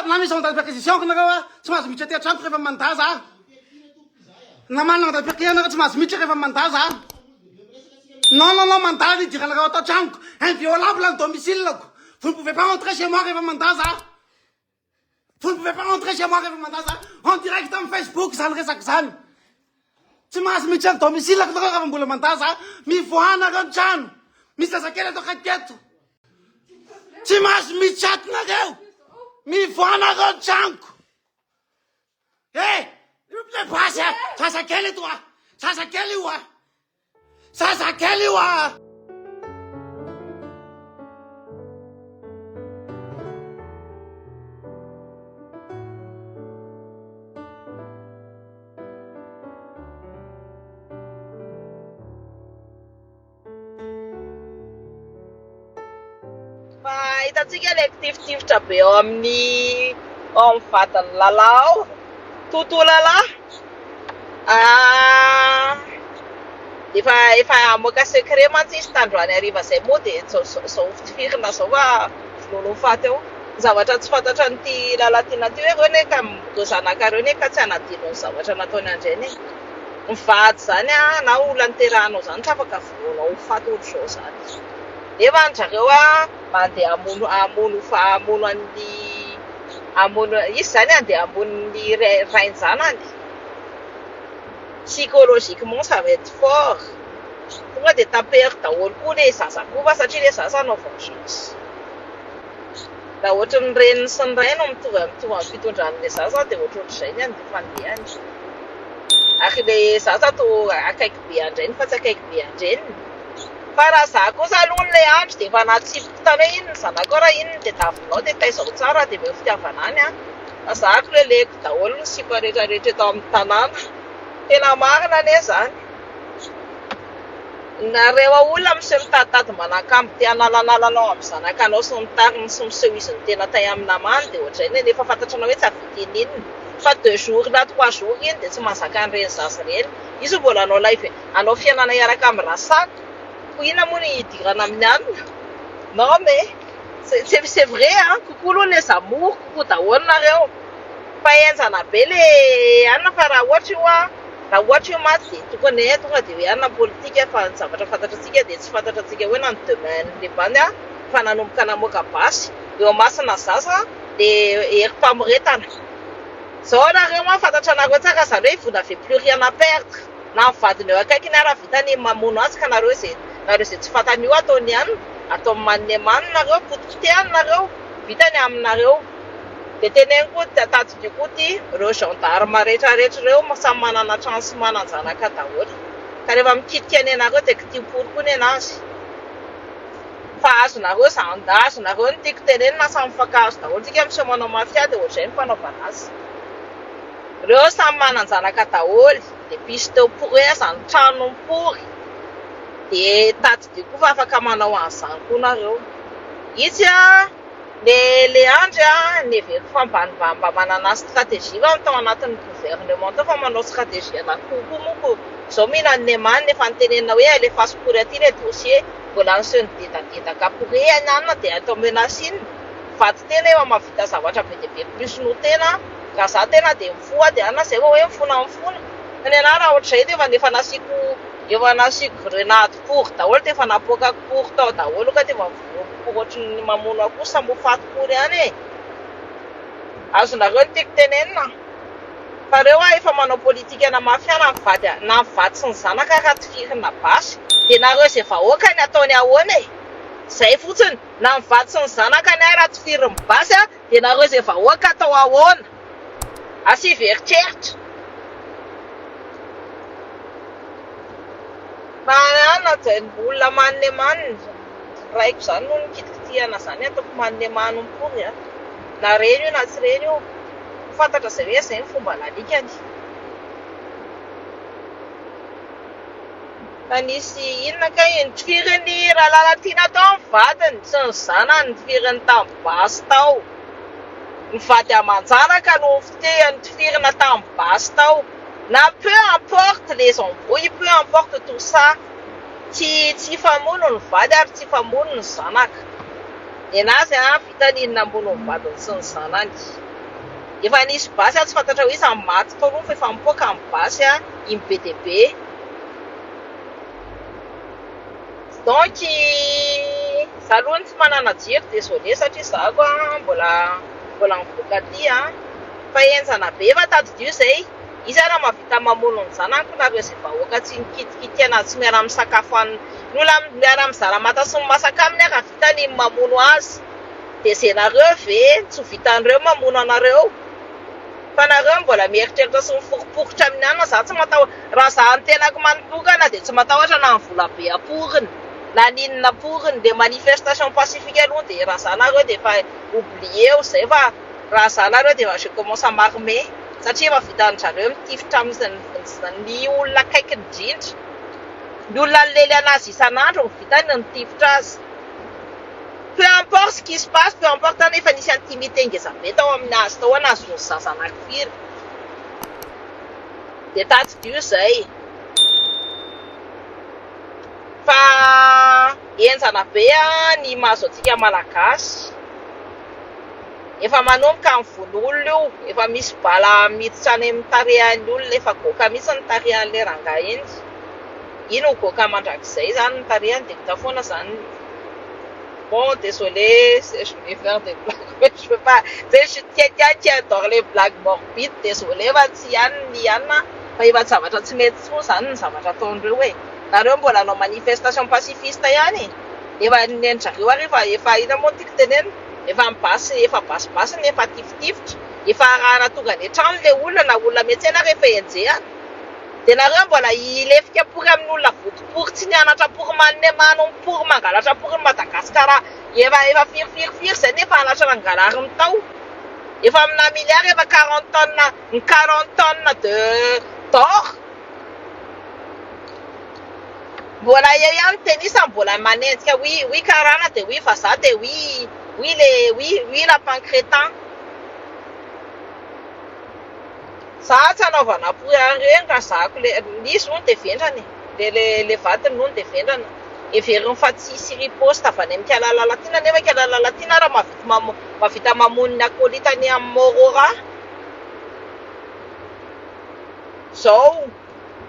Na misy mandat de perquisition nareo a, tsy mahazo miditra aty an-tranoko rehefa mandat za. Na manana mandat de perquisition nareo tsy mahazo miditra rehefa mandat za. Non non non mandat ny idiranareo ato an-tranoko. Inviolable ny domicile-ko. Vous ne pouvez pas rentrer chez moi rehefa mandat za. Vous ne pouvez pas rentrer chez moi rehefa mandat za. En direct amin'ny Facebook zany resaka zany. Tsy mahazo miditra ny domicile-ko nareo rehefa mbola mandat za. Mivoaha nareo ny trano. Misy zazakely ato akaiky eto. Tsy mahazo miditra ato nareo. Mivoaha nareo ny tranoko. Eh! Le basy a! Zazakely eto a! Zazakely io a! Zazakely io a! Fa hitantsika ilay kitifitifitra be ao amin'ny ao amin'ny vadin'i Lala ao. Toto Lala. Ah, efa efa hamoaka secret mantsy izy tandroany hariva izay moa dia izao izao tifirina izao fa vonoiny ho faty eo. Ny zavatra tsy fantatra an'ity Lalatiana ity hoe ireo anie ka ireo zanakareo anie ka tsy hanadino ny zavatra nataony an-drainy e. Mivady zany a, na olona niterahanao zany tsy afaka vonoinao ho faty ohatr'izao zany. Nefa an zareo a mandeha hamono hamono hamono an'ny hamono izy zany andeha hamono ny rain-janany. Psychologiquement ça va être fort. Tonga dia tapero daholo koa le zaza koa fa satria le zaza hanao vengeance. Raha ohatry ny reniny sy ny rainy no mitovy mitovy amin'ny fitondran'ilay zaza dia ohatrohatr'izay ny andeha fandehany. Ary ilay zaza toa akaiky be an-drainy fa tsy akaiky be an-dreniny. Fa raha za kosa aloha ilay andro dia efa natsipiko tany hoe iny ny zanakao raha iny no tadiavinao dia taizao tsara dia omeo fitiavana any an. Fa za ko leleko daholo ny sipa rehetra rehetra eto amin'ny tanàna. Tena marina anie izany. Nareo olona miseho mitaditady manankambo te hanalanala anao amin'ny zanakanao sy ny tariny sy miseho izy ny tena tay amin'ny namany dia ohatr'izay ny nefa fantatranao hoe tsy hahavita ininona fa deux jours na trois jours iny dia tsy mahazaka an'ireny zaza ireny izy mbola hanao live hanao fiainana hiaraka amin'ny rasako ko inona moa no hidirana amin'ny anona non mais c'est c'est vrai hein coucou aloha les amours coucou daholo nareo fa henjana be le anona fa raha ohatra io an Raha ohatra io mantsy dia tokony hoe tonga dia hoe hanana politika fa ny zavatra fantatrantsika dia tsy fantatrantsika hoe na ny demain ny bandy fa nanomboka namoaka basy eo amasina zaza dia herim-pamoretana. Zao nareo an fantatranareo tsara zany hoe vous n'avez plus rien à perdre na ny vadiny eo akaikiny ara vita ny mamono azy ka nareo ze nareo ze tsy fantany io ataony ihany ataony manine manina nareo potipotehany nareo vita ny aminareo. Dia teneno koa tadidio koa ity, ireo gendarme rehetra rehetra ireo samy manana trano sy manan-janaka daholo. Ka rehefa mikitika ny anareo dia kitiho pory koa ny anazy. Fa azonareo izany, azonareo ny tiako tenenina, samy mifankahazo daholo tsika miseho manao mafia dia ohatr'izay ny fanaovana azy. Ireo samy manan-janaka daholo, dia pisteo pory aza ny tranony pory, dia tadidio koa fa afaka manao an'izany koa nareo. Itsy an! Le le Andry a, neveriko fa mba mba mba manana stratégie fa tao anatin'ny gouvernement tao fa manao stratégie an'akoho koa moa ko zao mila ny Neman efa nitenenina hoe alefaso pory aty le dossier mbola niseho nidedadedaka pory any anona dia atao menace iny vady tena efa mahavita zavatra be dia be plus noho tena raha za tena dia mifoha dia anona zay vao hoe mifona mifona fa ny anah raha ohatr'izay dia efa efa nasiako efa nasiako grenade pory daholo dia efa napoakako pory tao daholo ka dia efa Vonoiko ohatry ny mamono akoho samy ho faty pory ihany e! Azonareo ny tiako tenenina? Fa reo a efa manao politika na mafia na ny vady na ny vady sy ny zanaka ara tifirina basy de nareo ze vahoaka ny ataony ahoana e! Zay fotsiny na ny vady sy ny zanaka ny ara tifiriny basy a de nareo ze vahoaka atao ahoana? Asivy eritreritra. Fa na zay olona manne manne. Raiko zany no nikitikitihana zany ataoko manne mano mipory a. Na reny io na tsy reny io. Fantatra zay hoe zay ny fomba nalikany. Fa nisy inona kay nitifiriny Ralalatiana tao ny vadiny sy ny zanany nitifiriny tamin'ny basy tao. Ny vady aman-janaka no nitifirina tamin'ny basy tao. Na peu importe les embrouilles, peu importe tout ça. Tsy tsy hifamono ny vady ary tsy hifamono ny zanaka. Nenazy an, vitany iny namono ny vadiny sy ny zanany. Efa nisy basy tsy fantatra hoe iza ny maty tao aloha fa efa mipoaka ny basy iny be dia be. Donc za aloha tsy manana jiro désolé satria za koa mbola mivoaka aty fa henjana be fa tadidio izay. Izy ara mahavita mamono ny zanany ko nareo izay vahoaka tsy nikitikitika tsy miara misakafo aminy. Ny olona miara mizara mata sy ny masaka aminy ara vitany ny mamono azy. Dia izay nareo ve tsy ho vitan'ireo mamono anareo? Fa nareo mbola mieritreritra sy miforiporitra amin'ny anona, za tsy matahotra, raha za ny tenako manokana dia tsy matahotra na ny volabe aporiny na ny inona aporiny, le manifestation pacifique aloha dia raha za nareo dia efa oublier-o izay fa raha za nareo dia efa je commence à m'armer satria efa vitan-dry zareo mitifitra amin'ny olona akaiky indrindra, ny olona nilely anazy isan'andro no vitany ny nitifitra azy. Peu importe ce qui se passe, peu importe any efa nisy intimité ngeza be tao aminazy tao nahazoany zaza anakifiry dia tadidio izay fa henjana be ny mahazo antsika malagasy, efa manomboka ny vono olona io, efa misy bala miditra any amin'ny tarehan'ny olona, efa goaka mihitsy ny tarehan'ilay rangahy iny, iny ho goaka mandrakizay izany ny tarehany dia hita foana izany. Bon, désolé, je voulais faire des blagues, mais je peux pas. Tu sais, je suis quelqu'un qui adore les blagues morbides, désolé fa tsy ihany ny ihany fa efa zavatra tsy mety intsony izany ny zavatra ataondreo e. Nareo mbola hanao manifestation pacifiste ihany e. Efa ny an-dry zareo ary efa efa inona moa no tiako tenenina? Efa mibasy, efa basibasy ny efa tifitifitra, efa arahana tonga any an-trano ilay olona na olona miantsena ary efa enjehana. Dia nareo mbola hilefika pory amin'ny olona votopory tsy nianatra pory manome manompory mangalatra pory ny Madagascar efa efa firy firy firy zay nefa halatra nangalariny tao efa amina milliard efa 40 tonnes ny 40 tonnes de d'or mbola eo ihany tennis mbola manenjika oui oui karana dia oui vazaha dia oui oui le oui oui lapin crétin. Za tsy anaovana pory an'ireny raha zahako le izy hono dia vendrana e, le le le vadiny hono dia vendrana, heveriny fa tsisy riposte avy any amin'i Kala Lalatiana nefa Kala Lalatiana ary mahavita mahavita mamono ny acolyte any amin'ny Aurora. Zao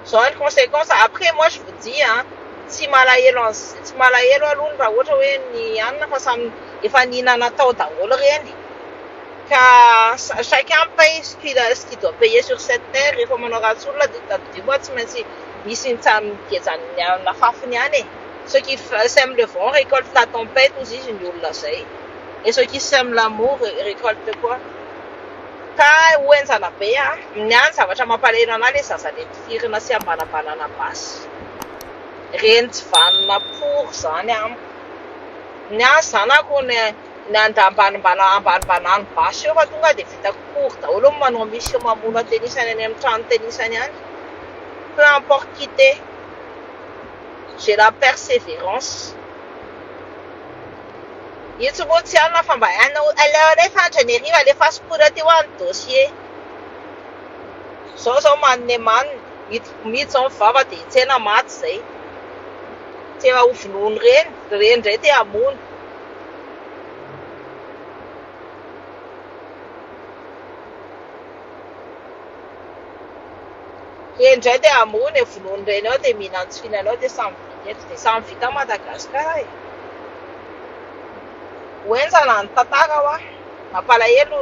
zao ny conséquence après moi je vous dis hein, tsy malahelo an'z- tsy malahelo aloha raha ohatra hoe ny anona fa samy efa nihinana tao daholo ireny. Ka chacun paye ce qu'il a, ce qu'il doit payer sur cette terre, rehefa manao ratsy olona dia tadidio fa tsy maintsy misy ny nafafiny ihany e. Ceux qui sèment le vent récoltent la tempête hozy izy ny olona zay. Et ceux qui sèment l'amour récoltent quoi? Ka ho henjana be a. Ny ahy ny zavatra mampalahelo anahy ilay zaza le tifirina sy ambanabanana basy. Reny tsy vanona pory zany amiko. Ny ahy zanako ny Ny andambanimbanany basy eo fa tonga dia vita cours daholo ny manao mission mamono tenisany any amin'ny trano tenisany any. Peu importe qui t'es. J'ai la persévérance. Io tsy moa tsy alina fa mba anao aleo alefa Andrianarivo alefaso pory aty ho any dossier. Zao zao manne manne midy zao ny vava dia hitsena maty zay. Tsy efa ho vonoiny reny, reny indray te hamono. Reny indray te hamono e, vonoiny reny ao dia mihinana tsy fihinana ao dia samy vita eto, dia samy vita Madagasikara e. Ho henjana ny tantara hoa. Mampalahelo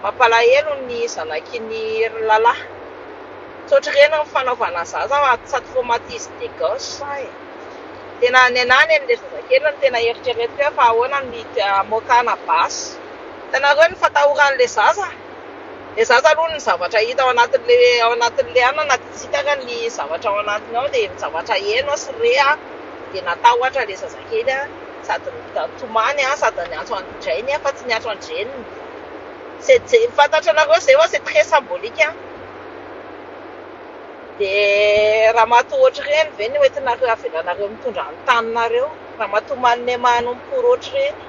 mampalahelo ny zanaky ny ry lalahy. Tsy ohatr'ireny ny fanaovana zaza fa ça traumatise des gosses e. Tena ny anah ny an'ilay zazakely no tena eritreretiko hoe fa ahoana no hamoakana basy. Hitanareo ny fatahoran'ilay zaza? Ilay zaza aloha ny zavatra hita ao anatin'ilay ao anatin'ilay anona na dia tsy hita ary ny zavatra ao anatiny ao dia ny zavatra heno sy re dia natahotra ilay zazakely sady nitomany sady niantso an-drainy fa tsy niantso an-dreniny. C'est fantatranareo izay fa c'est très symbolique an. Dia ramatoa ohatr'ireny ve no entinareo avelanareo mitondra ny taninareo? Ramatoa manome manompory ohatr'ireny?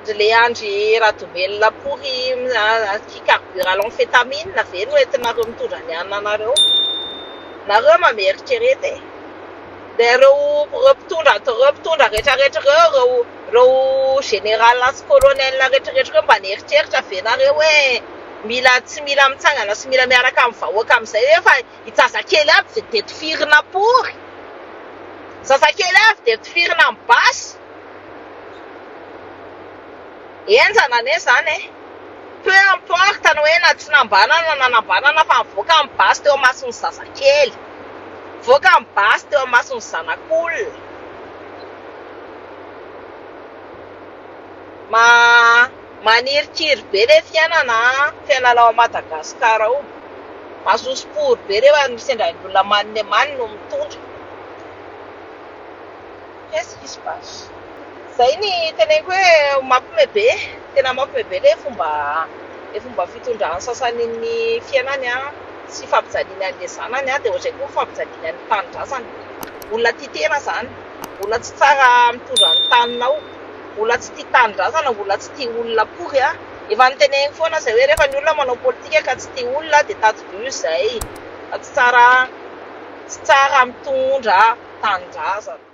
Ry le Andry Radomelina pory qui carbure à l'amphétamine ve no entinareo mitondra ny ananareo? Nareo mba mieritrereta e! Dia ireo ireo mpitondra ireo mpitondra rehetrarehetra ireo, ireo. Reo général sy colonel rehetrarehetra reo mba nieritreritra ve nareo hoe mila tsy mila mitsangana sy mila miaraka amin'ny vahoaka amin'izay hoe fa i zazakely aby de tifirina pory? Zazakely avy de tifirina amin'ny basy? Henjana anie zany e! Peu importe ny hoe na tsy nambanana na nambanana fa nivoaka ny basy teo amason'ny zazakely. Nivoaka ny basy teo amason'ny zanak'olona. Ma manirikiry be le fiainana an, fiainana ao Madagascar ao. Masosopory be rehefa sendra ny olona manina many no mitondra. Qu'est-ce qui se passe? Zay ny teneniko hoe mampime be, tena mampime be le fomba le fomba fitondran'ny sasany ny fiainany an, sy fampijaliany an'le zanany an, dia ohatr'izay koa ny fampijaliany an'ny tanindrazana. Olona tia tena zany, olona tsy tsara mitondra ny taninao, olona tsy tia tanindrazana, olona tsy tia olona akory an. Efa noteneniko foana zay hoe rehefa ny olona manao politika ka tsy tia olona dia tadidio izay fa tsy tsara tsy tsara mitondra tanindrazana.